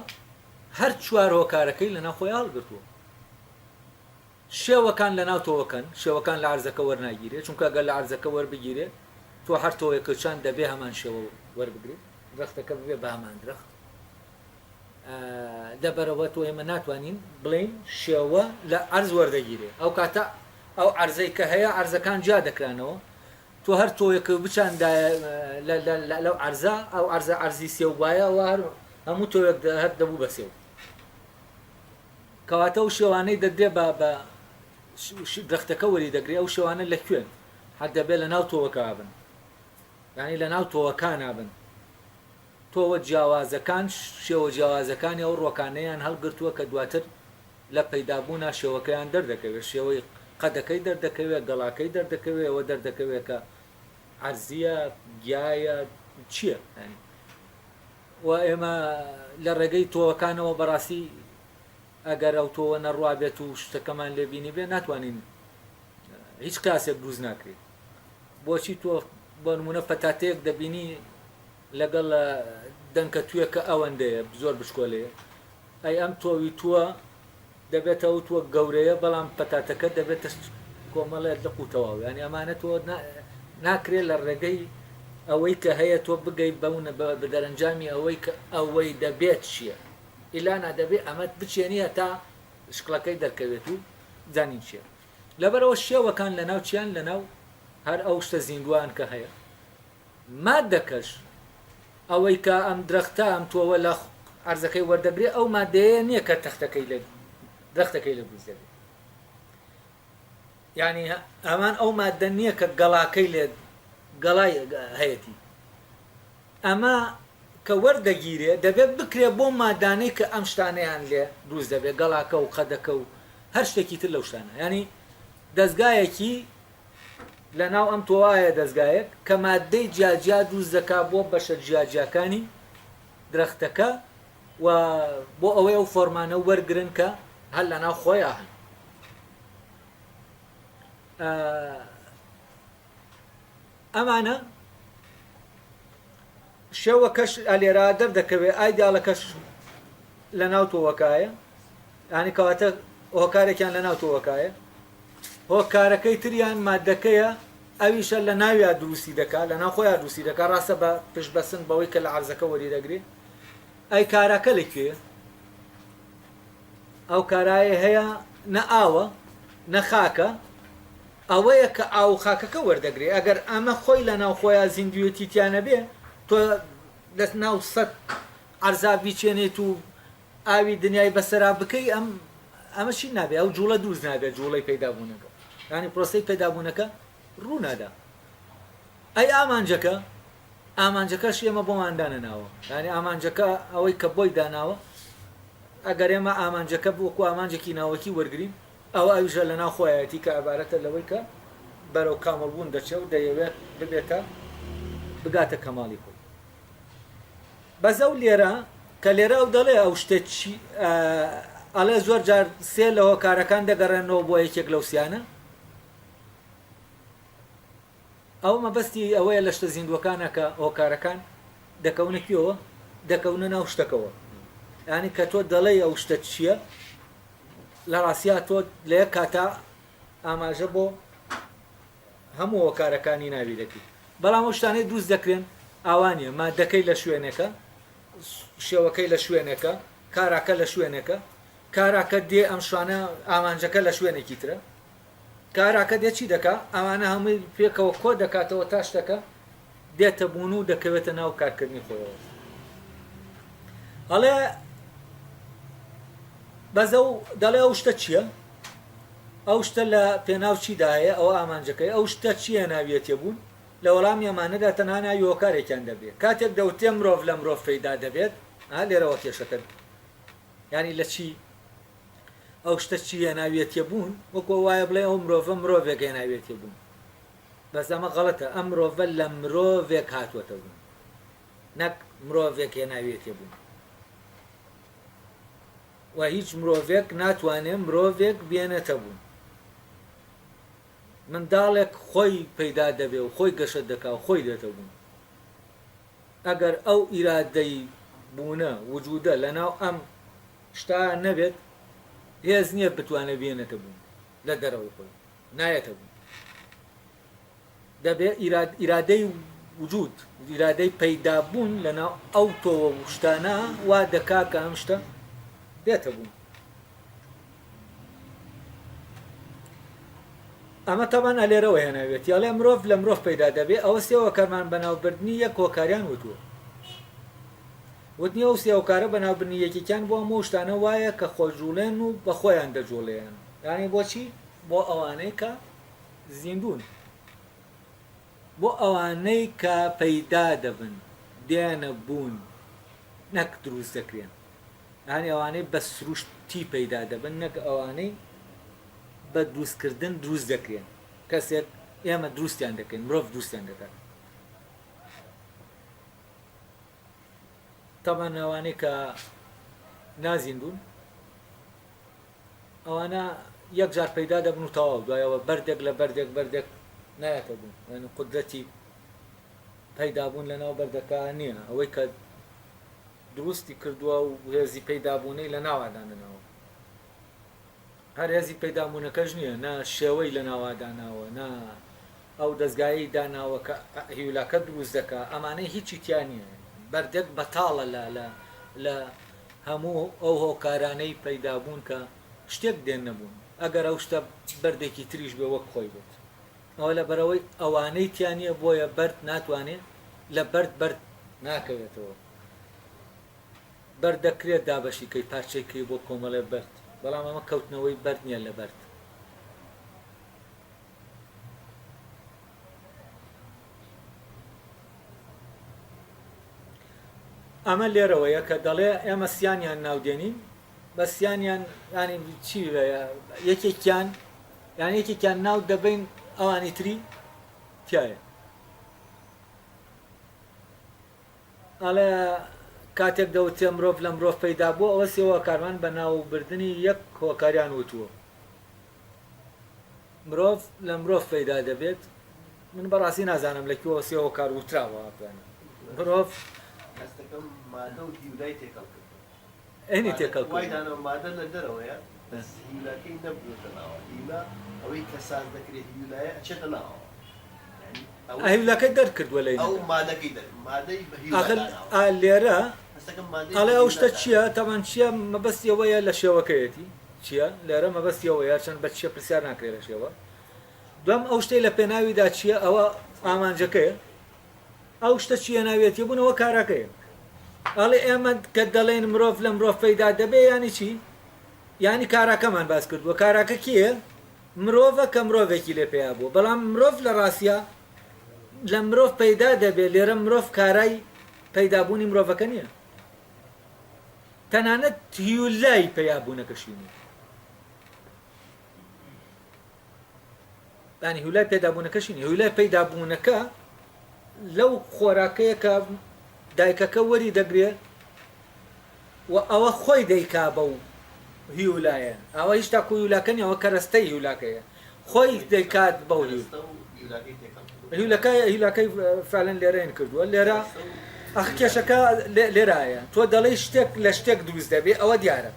هەر چوار هۆکارەکەی لەناو خۆی هەڵگرتووە. شێوەکان لەناو تۆوەکەن، شێوەکان لە عەرزەکە وەرناگیرێ، چونکە گەر لە عەرزەکە وەربگیرێ تۆ هەر تۆوێکت چاند دەبێ هەمان شێوە وەربگرێ، درەختەکە ببێ بە هەمان درەخت. لەبەرئەوە تۆ ئێمە ناتوانین بڵێین شێوە لە عەرز وەردەگیرێ، ئەو کاتە ئەو عەرزەی کە هەیە عەرزەکان جیا دەکرانەوە، تۆ هەر تۆوێکت بچاندایە لەو عەرزە، ئەو عەرزە عەرزی سێو بوایە ئەوە هەر هەموو تۆوێک هەر دەبوو بە سێو. کەواتە ئەو شێوانەی دەدرێ بە بە درەختەکە وەری دەگرێ ئەو شێوانە لە کوێن؟ هەر دەبێ لە ناو تۆوەکە بن، یانی لە ناو تۆوەکانا بن. تۆوە جیاوازەکان شێوە جیاوازەکانی ئەو ڕوەکانەیان هەڵگرتووە کە دواتر لە پەیدابوونا شێوەکەیان دەردەکەوێت، شێوەی قەدەکەی دەردەکەوێت، گەڵاکەی دەردەکەوێت، ئەوە دەردەکەوێت کە عەرزییە، گیایە، چییە یانی. و ئێمە لە ڕێگەی تۆوەکانەوە بەڕاستی ئەگەر ئەو تۆوە نەڕوابێت و شتەکەمان لێ بینیبێ ناتوانین هیچ قیاسێک دروست ناکرێت. بۆچی تۆ بۆ نمونە پەتاتەیەک دەبینی لەگەڵ دەنکە توێکە ئەوەندەیە زۆر بچکۆلەیە ئەی ئەم تۆوی تووە دەبێتە ئەو تووە گەورەیە بەڵام پەتاتەکە دەبێتە کۆمەڵێ لق و تەواو یانی ئەمانە تۆ ناکرێت لە ڕێگەی ئەوەی کە هەیە تۆ بگەی بەونە بە دەرەنجامی ئەوەی کە ئەوەی دەبێت چییە ئیلانا دەبێت ئەمەت بچێنی هەتا شکڵەکەی دەرکەوێت و زانین چییە لەبەرەوە شێوەکان لەناو چیان لەناو هەر ئەو شتە زیندوان کە هەیە ماددەکەش ئەوەی کە ئەم درەختە ئەم تۆوە لە عەرزەکەی وەردەگرێ ئەو ماددەیە نییە کە تەختەکەی لە درەختەکەی لە دروست دەبێت یعنی هەمان ئەو ماددە نییە کە گەڵاکەی لێ گەڵای هەیەتی ئەمە کە وەردەگیرێ دەبێت بکرێ بۆ مادانەی کە ئەم شتانەیان لێ دروست دەبێت گەڵاکە و قەدەکە و هەر شتێکی تر لەو شتانە ینی دەستگایەکی لە ناو ئەم تۆوایە دەزگایەک کە ماددەی جیاجیا دروست دەکا بۆ بەشە جیاجیاکانی درەختەکە و بۆ ئەوەی ئەو فۆرمانە وەرگرن کە هەر لە ناو خۆیا هەن. ئەمانە شێوەکەش ئەلێرا دەردەکەوێ ئایدیاڵەکەش لە ناو تۆوەکایە یانی کەواتە هۆکارێکیان لە ناو تۆوەکایە هۆکارەکەی تریان مادەکەیە ئەویشە لە ناویا دروستی دەکا لە ناو خۆیان دروستی دەکا ڕاستە بە پشت بەسن بەوەی کە لە عەرزەکە وەری دەگرێ ئەی کاراکە لە کوێیە ئەو کارایە هەیە نە ئاوە نە خاکە ئەوەیە کە ئاو و خاکەکە وەردەگرێ ئەگەر ئەمە خۆی لە ناو خۆیا زیندوێتی تیا نەبێ تۆ لە ناو سەد عەرزا بیچێنیت و ئاوی دنیای بەسەرا بکەی ئەم ئەمە چی نابێ ئەو جوڵە دروست نابێت جوڵەی پەیدابوونەکە یانی پرۆسەی پەیدابوونەکە ڕوو نادا ئەی ئامانجەکە ئامانجەکەش ئێمە بۆمان دانەناوە یانی ئامانجەکە ئەوەی کە بۆی داناوە ئەگەر ئێمە ئامانجەکە وەکو ئامانجێکی ناوەکی وەرگین ئەوە ئەویشە لەناو خۆیەتی کە عبارەتە لەوەی کە بەرەو کامڵبوون دەچێ و دەیەوێت ببێتە بگاتە کەماڵی خۆی بەس ئەو لێرە کە لێرە ئەو دەڵێ ئەو شتە چی ئەڵێ زۆر جار سێ لە هۆکارەکان دەگەڕێنەوە بۆ یەکێک لەو سیانە ئەو مەبەستی ئەوەیە لە شتە زیندووەکانە کە هۆکارەکان دەکەونە کوێوە دەکەونە ناو شتەکەوە ینی کە تۆ دەڵێی ئەو شتە چییە لە ڕاستیا تۆ لە یەک کاتا ئاماژە بۆ هەموو هۆکارەکانی ناوی دەکەی بەڵام ئەو شتانەی دروست دەکرێن ئاوا نییە مادەکەی لە شوێنێکە شێوەکەی لە شوێنێکە کاراکە لە شوێنێکە. کاراکە دێ ئەم شوانە ئامانجەکە لە شوێنێکی ترە. کاراکە دێ چی دەکا؟ ئەمانە هەمووی پێکەوە کۆ دەکاتەوە تا شتەکە دێتە بوون و دەکەوێتە ناو کارکردنی خۆیەوە. ئەڵێ بەس ئەو دەڵێ ئەو شتە چییە؟ ئەو شتە لە پێناو چیدا هەیە؟ ئەوە ئامانجەکەی ئەو شتە چییە ناویەتێ بوون؟ لە وەڵامی ئەمانەدا تەنها ناوی هۆکارێکیان دەبێ. کاتێک دەوترێ مرۆڤ لە مرۆڤ پەیدا دەبێت، ئا لێرەوە کێشەکە یانی لە چی ئەو شتە چی هێناویەتیە بوون، وەکو وایە بڵێ ئەو مرۆڤە مرۆڤێک هێناویەتیە بوون. بەس ئەمە غەڵەتە، ئەم مرۆڤە لە مرۆڤێک هاتووەتە بوون، نەک مرۆڤێک هێناویەتیە بوون. و هیچ مرۆڤێک ناتوانێ مرۆڤێک بێنێتە بوون. منداڵێک خۆی پەیدا دەبێ و خۆی گەشە دەکا و خۆی دێتە بوون. ئەگەر ئەو ئیرادەی بوونە، وجودە، لەناو ئەم شتە نەبێت، هێز نییە بتوانێ بێنێتە بوون، لە دەرەوەی خۆی نایەتە بوون. دەبێ ئیرادەی وجود، ئیرادەی پەیدابوون لەناو ئەو تۆوە و شتانە وا دەکا کە ئەم شتە بێتە بوون. ئەمە تەبعەن ئەلێرەوە هێناویەتی ئەڵێ مرۆڤ لە مرۆڤ پەیدا دەبێ ئەوە سێ هۆکارمان بە ناوبردنی یەک هۆکاریان وتووە وتنی ئەو سێ هۆکارە بە ناوبردنی یەکێکیان بۆ هەموو شتانە وایە کە خۆجوڵێن و بە خۆیان دەجوڵێن یانی بۆچی بۆ ئەوانەی کە زیندوون بۆ ئەوانەی کە پەیدا دەبن دێنە بوون نەک دروست دەکرێن یانی ئەوانەی بە سروشتی پەیدا دەبن نەک ئەوانەی بە دروستکردن دروست دەکرێن کەسێک ئێمە دروستیان دەکەین مرۆڤ دروستیان دەکات تەبعەن ئەوانەی کە نازیندوون ئەوانە یەک جار پەیدا دەبن و تەواو دوایەوە بەردێک لە بەردێک بەردێک نایەتە بوون یعنی قدرەتی پەیدابوون لە ناو بەردەکە نییە ئەوەی کە دروستی کردووە و هێزی پەیدابوونەی لە ناوا دانەناوە هەر هێزی پەیدابوونەکەش نییە نە شێوەی لە ناوا داناوە نە ئەو دەزگایەی داناوە کە هیولاکە دروست دەکا ئەمانەی هیچی تیا نییە بەردێک بەتاڵە لە لە لە هەموو ئەو هۆکارانەی پەیدابوون کە شتێک دێن نەبوون ئەگەر ئەو شتە بەردێکی تریش بێ وەک خۆی بێت ئەوە لەبەرئەوەی ئەوانەی تیا نییە بۆیە بەرد ناتوانێ لە بەرد بەرد ناکەوێتەوە. بەرد دەکرێت دابەشی کەی پارچەی کەی بۆ کۆمەڵێ بەرد بەڵام ئەمە کەوتنەوەی بەرد نییە لە بەرد. ئەمە لێرەوەیە کە دەڵێ ئێمە سیانیان ناودێنین بە سیانیان ینی چی یەکێکیان یان یەکێکیان ناو دەبین ئەوانی تری تایە ئەڵێ کاتێک دەوترێ مرۆڤ لە مرۆڤ پەیدا بووە ئەوە سێ هۆکارمان بە ناوبردنی یەک هۆکاریان وتووە مرۆڤ لە مرۆڤ پەیدا دەبێت من بەڕاستی نازانم لە کوێوە سێ هۆکار وتراوە مرۆڤ هەستەکەم مادە و هیولای تێکەڵ کردووە. ئەینی تێکەڵ کردووە. وای داناوە مادە لە دەرەوەیە بەس هیولاکەی نەبردۆتە ناوە هیولا ئەوەی کە ساز دەکرێ هیولایە ئەچێتە ناوەوە یانی ئەوەی هیولاکەی دەرکردووە لە ئەو ئینەکە. مادەکەی دەر مادەی بە هیولا ئاخر داناوە. ئا لێرە هەستەکەم مادەی ئەڵێ بە ئەو هیولا شتە داناوە. چییە تەبعەن چییە مەبەستی ئەوەیە لە شێوەکەیەتی چییە لێرە مەبەستی ئەوەیە چەند بە چییە پرسیار ناکرێ لە شێوە دوام ئەو شتەی لە پێناویدا چییە ئەوە ئامانجەکەیە ئەو شتە چییە ناویەتی بوون ئەوە کاراکەیە ئەڵێ ئێمە کە دەڵێن مرۆڤ لە مرۆڤ پەیدا دەبێ یانی چی یانی کاراکەمان باس کردووە کاراکە کێیە مرۆڤە کە مرۆڤێکی لێ پەیا بووە بەڵام مرۆڤ لە ڕاستیا لە مرۆڤ پەیدا دەبێ لێرە مرۆڤ کارای پەیدابوونی مرۆڤەکە نییە تەنانەت هیولای پەیابوونەکەشی نییە یانی هیولای پەیدابوونەکەشی نیە هیولای پەیدابوونەکە لەو خۆراکەیە کە دایکەکە وەری دەگرێ و ئەوە خۆی دەیکا بەو هیولایە ئەوە هیچ تاکو هیولاکە نیە ئەوە کەرەستەی هیولاکەیە خۆی دەیکات بەو هیولاکە هیولاکەی فعلەن لێرەین کردووە لێرە ئەخ کێشەکە لێرایە تۆ دەڵێی شتێک لە شتێک دروست دەبێ ئەوە دیارە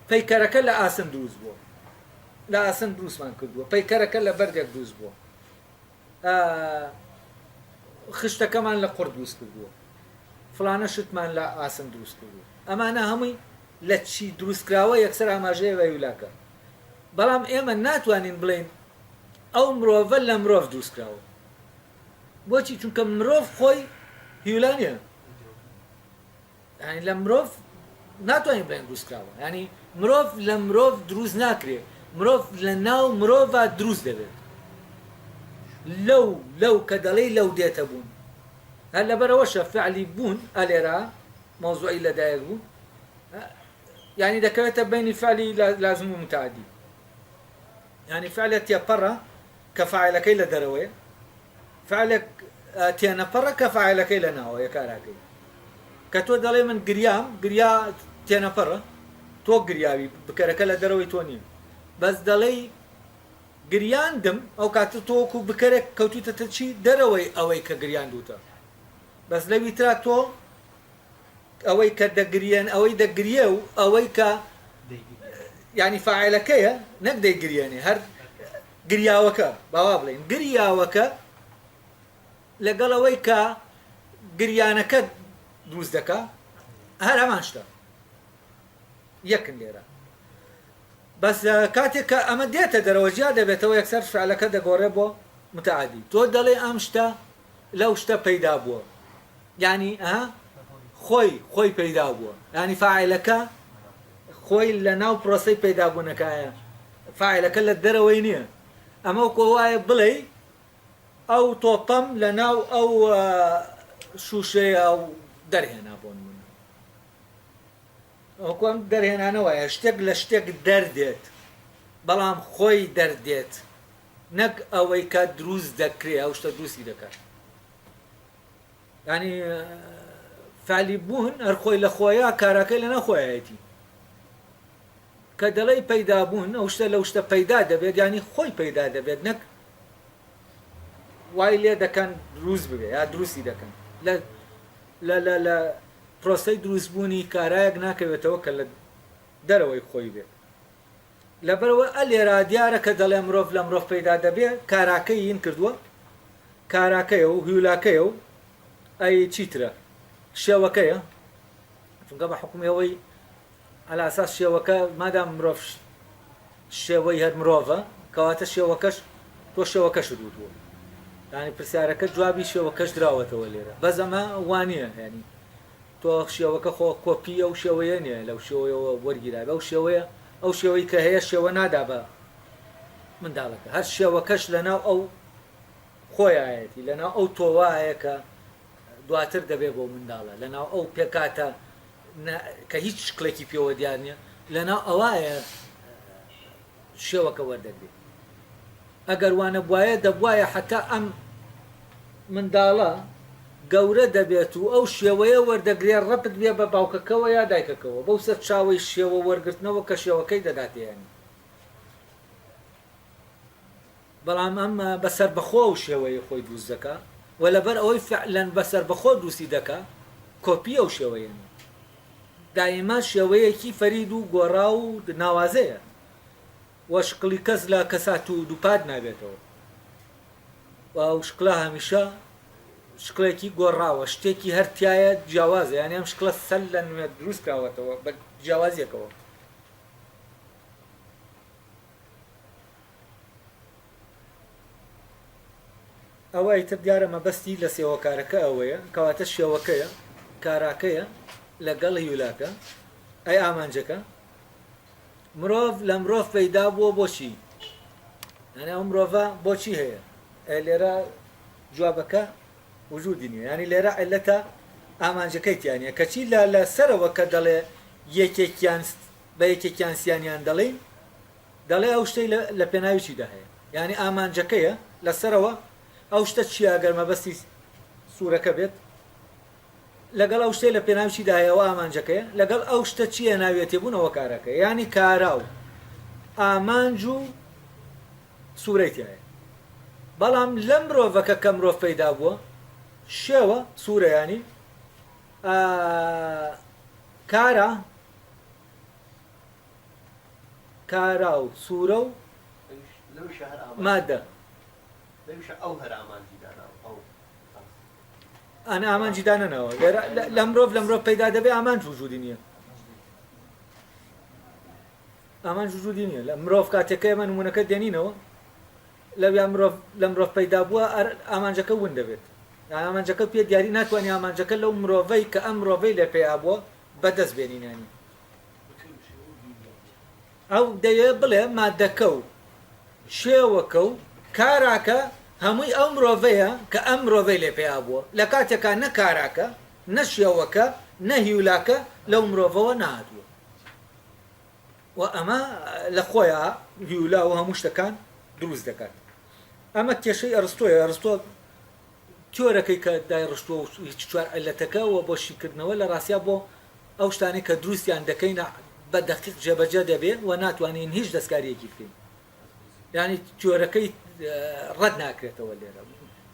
پەیکەرەکە لە ئاسن دروست بووە لە ئاسن دروستمان کردووە پەیکەرەکە لە بەردێک دروست بووە خشتەکەمان لە قوڕ دروست کردووە فلانە شتمان لە ئاسن دروست کردووە ئەمانە هەمووی. لە چی دروستکراوە یەکسەر ئاماژەیە بە هیولاکە. بەڵام ئێمە ناتوانین بڵێین ئەو مرۆڤە لە مرۆڤ دروستکراوە. بۆچی؟ چونکە مرۆڤ خۆی هیولا نییە. یانی لە مرۆڤ ناتوانین بڵێن دروست کراوە یانی مرۆڤ لە مرۆڤ دروست ناکرێ مرۆڤ لە ناو مرۆڤ دروست دەبێت لەو لەو کە دەڵێی لەو دێتە بوون هەر لەبەرەوەشە فعلی بوون ئەلێرا مەوزوعی لەدایک بوون یانی دەکەوێتە بینی فعلی لازم و متعدی یانی فعلە تێپەڕە کە فاعلەکەی لە دەرەوەیە فعلێک تێنەپەڕە کە فاعلەکەی لە ناوەیە کاراکەی کە تۆ دەڵێ من گریام گریا تێنەپەڕە تۆ گریاوی بکەرەکە لە دەرەوەی تۆ نییە بەس دەڵێی گریاندم ئەو کاتە تۆ وەکو بکەرێک کەوتویتەتە چی دەرەوەی ئەوەی کە گریاندوتە بەس لەوی ترا تۆ ئەوەی کە دەگریێن ئەوەی دەگریێ و ئەوەی کە یانی فاعلەکەیە نەک دەیگریێنێ هەر گریاوەکە با وا بڵێین گریاوەکە لەگەڵ ئەوەی کە گریانەکە دروست دەکا هەر هەمان شتە یەکن لێرە بەس کاتێک کە ئەمە دێتە دەرەوە جیا دەبێتەوە یەکسەر فعلەکە دەگۆڕێ بۆ متعدی تۆ دەڵێ ئەم شتە لەو شتە پەیدا بووە یانی ئەها خۆی خۆی پەیدا بووە یانی فاعلەکە خۆی لە ناو پرۆسەی پەیدابوونەکایە فاعلەکە لە دەرەوەی نییە ئەمە وەکو وایە بڵێ ئەو تۆپەم لە ناو ئەو شوشەیە ئەو دەرهێنا بۆ نمونە وەکو ئەم دەرهێنانە وایە شتێک لە شتێک دەردێت بەڵام خۆی دەردێت نەک ئەوەی کە دروست دەکرێ ئەو شتە دروستی دەکات یانی فعلی بوون هەر خۆی لە خۆیا کاراکەی لەناو خۆیەتی کە دەڵێی پەیدا بوون ئەو شتە لەو شتە پەیدا دەبێت یانی خۆی پەیدا دەبێت نەک وای لێ دەکەن دروست ببێ یا دروستی دەکەن لە لە لە لە پرۆسەی دروستبوونی کارایەک ناکەوێتەوە کە لە دەرەوەی خۆی بێت لەبەرئەوە ئە لێرا دیارە کە دەڵێ مرۆڤ لە مرۆڤ پەیدا دەبێ کاراکەی ین کردووە کاراکەیە و هیولاکەیە و ئەی چیترە شێوەکەیە چونکە بە حکومی ئەوەی عەلا ئەساس شێوەکە مادام مرۆڤ شێوەی هەر مرۆڤە کەواتە شێوەکەش تۆ شێوەکەشت وتووە یعنی پرسیارەکە جوابی شێوەکەش دراوەتەوە لێرە بەس ئەمە وانە ینی تۆ شێوەکە خۆ کۆپی ئەو شێوەیە نیە لەو شێوەیەوە وەرگیرابێ ئەو شێوەیە ئەو شێوەی کە هەیە شێوە نادا بە منداڵەکە هەر شێوەکەش لەناو ئەو خۆیایەتی لەناو ئەو تۆوایە کە دواتر دەبێ بۆ منداڵە لەناو ئەو پێکاتە کە هیچ شکڵێکی پێوە دیار نییە لەناو ئەوایە شێوەکە وەردەگرێت ئەگەر وانەبوایە دەبوایە حەتا ئەم منداڵە گەورە دەبێت و ئەو شێوەیە وەردەگرێ ڕەبت بێ بە باوکەکەوە یا دایکەکەوە بەو سەرچاوەی شێوە وەرگرتنەوە کە شێوەکەی دەداتێ یانی بەڵام ئەم بە سەربەخۆ ئەو شێوەیەی خۆی دروست دەکا و لەبەر ئەوەی فعلەن بە سەربەخۆ دروستی دەکا کۆپی ئەو شێوەیە نیە دایما شێوەیەکی فەرید و گۆڕاو و ناوازەیە و شکڵی کەس لە کەسات و دووپات نابێتەوە و ئەو شکڵە هەمیشە شکڵێکی گۆڕاوە شتێکی هەر تایە جیاوازە یانی ئەم شکڵە سەر لە نوێ دروست کراوەتەوە بە جیاوازیەکەوە. ئەوە ئیتر دیارە مەبەستی لە سێ هۆکارەکە ئەوەیە کەواتە شێوەکەیە کاراکەیە لەگەڵ هیولاکە ئەی ئامانجەکە مرۆڤ لە مرۆڤ پەیدا بووە بۆچی یعنی ئەو مرۆڤە بۆچی هەیە ئەی لێرە جوابەکە وجودی نییە ینی لێرە علەتە ئامانجەکەی تیانە کەچی لە لە سەرەوە کە دەڵێ یەکێکیان بە یەکێکیان سیانیان دەڵێین دەڵێ ئەو شتەی لە پێناوی چیدا هەیە یانی ئامانجەکەیە لە سەرەوە ئەو شتە چییە گەر مەبەستی سوورەکە بێت لەگەڵ ئەو شتەی لە پێناوی چیدا هەیە ئەوە ئامانجەکەیە لەگەڵ ئەو شتە چییە ناویەتی بوون ئەوە کارەکەیە یانی کارا و ئامانج و سوورەی تایە بەڵام لە مرۆڤەکە کە مرۆڤ پەیدا بووە شێوە سوورە ینی کارا کارا و سوورە و مادە. ئەن ئامانجی دانەناوە لێرە لە مرۆڤ لە مرۆڤ پەیدا دەبێ ئامانج وجودی نییە. ئامانج وجودی نییە لە مرۆڤ کاتێکە ئێمە نمونەکە دێنینەوە لەویا مرۆڤ لە مرۆڤ پەیدا بووە ئامانجەکە ون دەبێت ئامانجەکە پێ دیاری ناتوانانی ئامانجەکە لەو مرۆڤەی کە ئەم مرۆڤەی لێ پەیا بووە بەدەست بێنینانی ئەو دەیەوێ بڵێ مادەکە و شێوەکە و کاراکە هەمووی ئەو مرۆڤەیە کە ئەم مرۆڤەی لێ پەیا بووە، لە کاتێکا نە کاراکە، نە شێوەکە، نە هیولاکە لەو مرۆڤەوە نەهاتووە و ئەمە لە خۆیا هیولا و هەموو شتەکان دروست دەکات. ئەمە کێشەی ئەرستۆیە، ئەرستۆ تیۆرەکەی کە دایڕشتووە و هیچ چوار عیللەتەکە و بۆ شیکردنەوە لە ڕاستیا بۆ ئەو شتانەی کە دروستیان دەکەین بە دەقیق جێبەجێ دەبێ و ناتوانین هیچ دەستکارییەکی بکەین. یانی تیۆرەکەی ڕەت ناکرێتەوە لێرە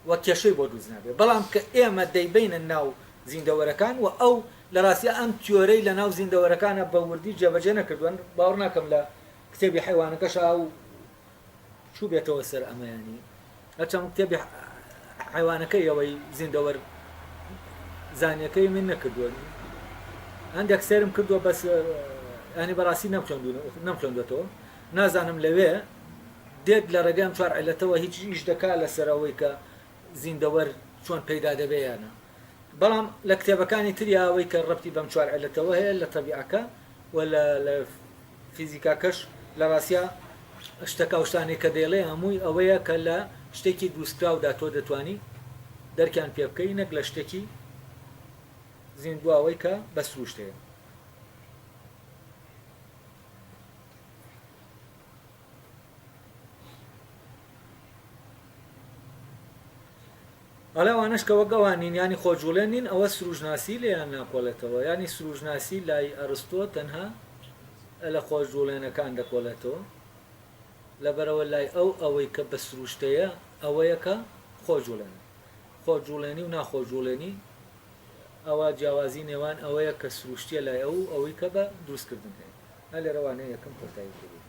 و کێشەی بۆ دروست نابێت. بەڵام کە ئێمە دەیبەینە ناو زیندەوەرەکان و ئەو لە ڕاستیا ئەم تیۆرەی لە ناو زیندەوەرەکانە بە وردی جێبەجێ نەکردووە، باوەڕ ناکەم لە کتێبی حەیوانەکەشا ئەو چووبێتەوە سەر ئەمە یانی هەرچەند کتێبی حیوانەکەی ئەوەی زیندەوەر زانیەکەی من نەکردووە هەندێک سێرم کردووە بەس ینی بەڕاستی نەمخوێندوێتەوە نازانم لەوێ دێت لە ڕێگەم چوار علەتەوە هیچ ئیش دەکا لەسەر ئەوەی کە زیندەوەر چۆن پەیدا دەبێ یانە بەڵام لە کتێبەکانی تریا ئەوەی کە ڕەبتی بەم چوار عیلەتەوە هەیە لە تەبیعەکە و لە لە فیزیکاکەش لە ڕاستیا شتەکە ئەو شتانەی کە دەیڵێ هەمووی ئەوەیە کە لە شتێکی دروستکراودا تۆ دەتوانی دەرکیان پێ بکەی نەک لە شتێکی زیندوو ئەوەی کە بە سروشت هەیە. ئەڵێ ئەوانەش کە وەک ئەوان نین یانی خۆجوڵێن نین ئەوە سروشناسی لێیان ناکۆڵێتەوە یانی سروشناسی لای ئەرستۆ تەنها لە خۆجوڵێنەکان دەکۆڵێتەوە لەبەرئەوە لای ئەو ئەوەی کە بە سروشتەیە ئەوەیە کە خۆجوڵێنە خۆجوڵێنی و ناخۆجوڵێنی ئەوە جیاوازی نێوان ئەوەیە کە سروشتیە لای ئەو و ئەوەی کە بە دروستکردن هەیە. ئا لێرە وانەی یەکەم کۆتایی پێ دێت.